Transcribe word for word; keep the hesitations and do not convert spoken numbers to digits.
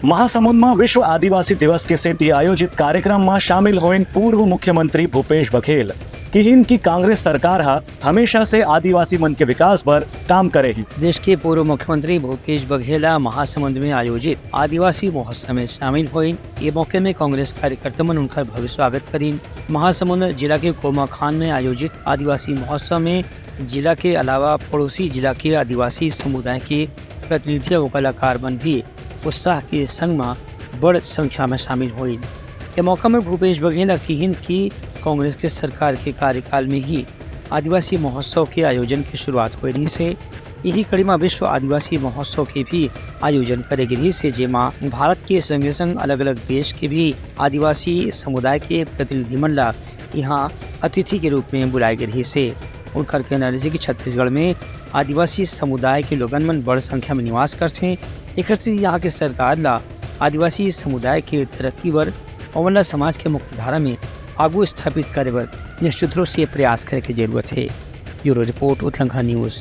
महासमुंद म विश्व आदिवासी दिवस के सेती आयोजित कार्यक्रम म शामिल होइन पूर्व मुख्यमंत्री भूपेश बघेल। किहिन कि कांग्रेस सरकार ह हमेशा से आदिवासी मन के विकास बर काम करे हे। देश के पूर्व मुख्यमंत्री भूपेश बघेल ह महासमुंद में आयोजित आदिवासी महोत्सव में शामिल होइन। ये मौके में कांग्रेस कार्यकर्ता मन उनकर भव्य स्वागत करिन। महासमुंद जिला के कोमाखान में आयोजित आदिवासी महोत्सव में जिला के अलावा पड़ोसी जिला के आदिवासी समुदाय के प्रतिनिधि अउ कलाकार मन भी उत्साह के संग म बड़ संख्या में शामिल होइन। ये मौका में भूपेश बघेल ह किहिन कि कांग्रेस के सरकार के कार्यकाल में ही आदिवासी महोत्सव के आयोजन के शुरुआत होए रहिस हे। इही कड़ी म विश्व आदिवासी महोत्सव के भी आयोजन करे गे रहिस हे, जेमा भारत के संगे संग अलग-अलग देश के भी आदिवासी समुदाय के प्रतिनिधि मन ला इहाँ अतिथि के रूप में बुलाए गे रहिस हे। उनकर कहना रहिस हे कि छत्तीसगढ़ में आदिवासी समुदाय के लोगन मन बड़ संख्या में निवास करथे, एकर से यहाँ के सरकार ला आदिवासी समुदाय के तरक्की बर ओमन ला समाज के मुख्यधारा में आगू स्थापित करे बर निश्चित रूप से प्रयास करे के जरूरत हे। Bureau report, Utlangha news.